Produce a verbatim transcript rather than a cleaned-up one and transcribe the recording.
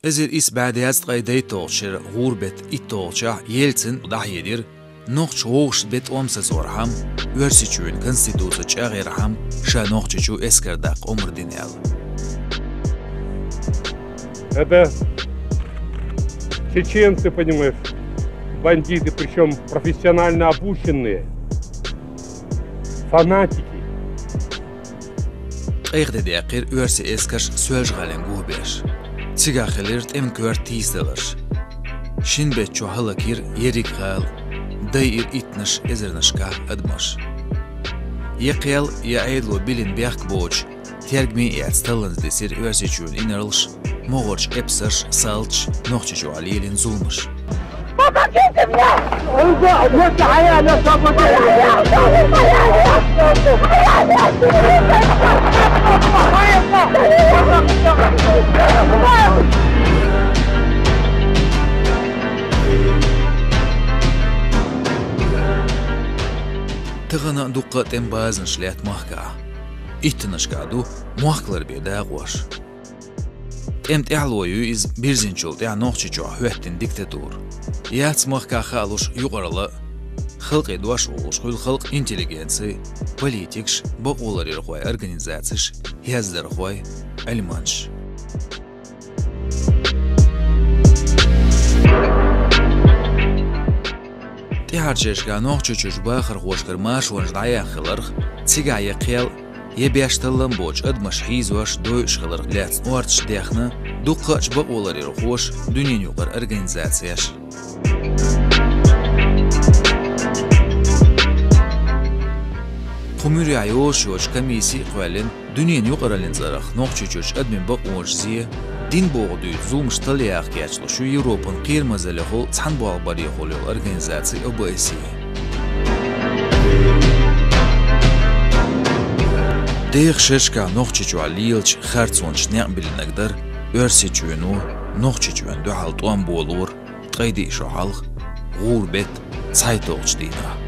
Эзар исс бӀаь дезткъе дейтталгӀачу шеран гӀуран беттан итталгӀачохь Ельцина дӀахьедира, нохчаша вовшашца бен тӀом сацорхьама, Оьрсийчоьнан Конституци чӀагӀъярхьама, ша Нохчийчу эскар даккха омра дина аьлла. Это чеченцы, понимаешь, бандиты, причём профессионально обученные, фанатики. Ткъе хан де даьккхира оьрсийн эскарш Соьлжа-ГӀалина гух беш. Цигахь хилира тӀеман коьрта тийсадаларш. Шина беттан чохь хӀаллакйира ерриг гӀала, дайира иттанаш эзарнашкахь адамаш. Я кхел, я Ӏедало биллина бехк боцуш, тергаме а эцна, талланза дисира Оьрсийчоьнан инарлаш, могӀарерчу эпсарш, салташа Нохчийчохь лелийна зуламаш. Помогите мне! Тахана дуккха а тӀеман базанаш лаьтта махкахь. Иттаннашкахь ду мохк ларбен дакъош. ТӀеман тӀаьхьало ю иза бирзинчул тӀаьхьа Нохчийчохь хӀоьттина диктатура. Яц махкахь хаалуш юкъаралла а. Халкъе дош олуш хуьлу халкъан интеллигенци, политикаш, бакъоларъярхойн организацеш, яздархой, Ӏилманчаш. ТӀаьхьарчу шерашкахь Нохчийчуьрчу бахархошкара машонаш дӀаяьхна хиларх, цигахь я кхел, я беш таллам боцуш адамаш хьийзош, дойуш хиларх лаьцна орцаш дехна дуккха а бакъоларъярхоша, дуьненаюкъара организацеш. Кху муьрехь йолуш йоцу комисси а кхоьллина, дуьненан юкъараллин цӀарах Нохчийчуьрчу адамийн бакъонаш зе, дин боху дуьйцу зуламаш талла яха кечлуш ю Европан кхерамазаллехула цхьаьна болх барехула йолу организаци О Б С Е. Деха шерашкахь Нохчийчохь лелачу харцонаш некъ биллинарг дара Оьрсийчоьно Нохчийчоьнна дуьхьал тӀом болор ткъе диъ шо хьалха, гӀуран беттан цхьайтталгӀачу дийнахь.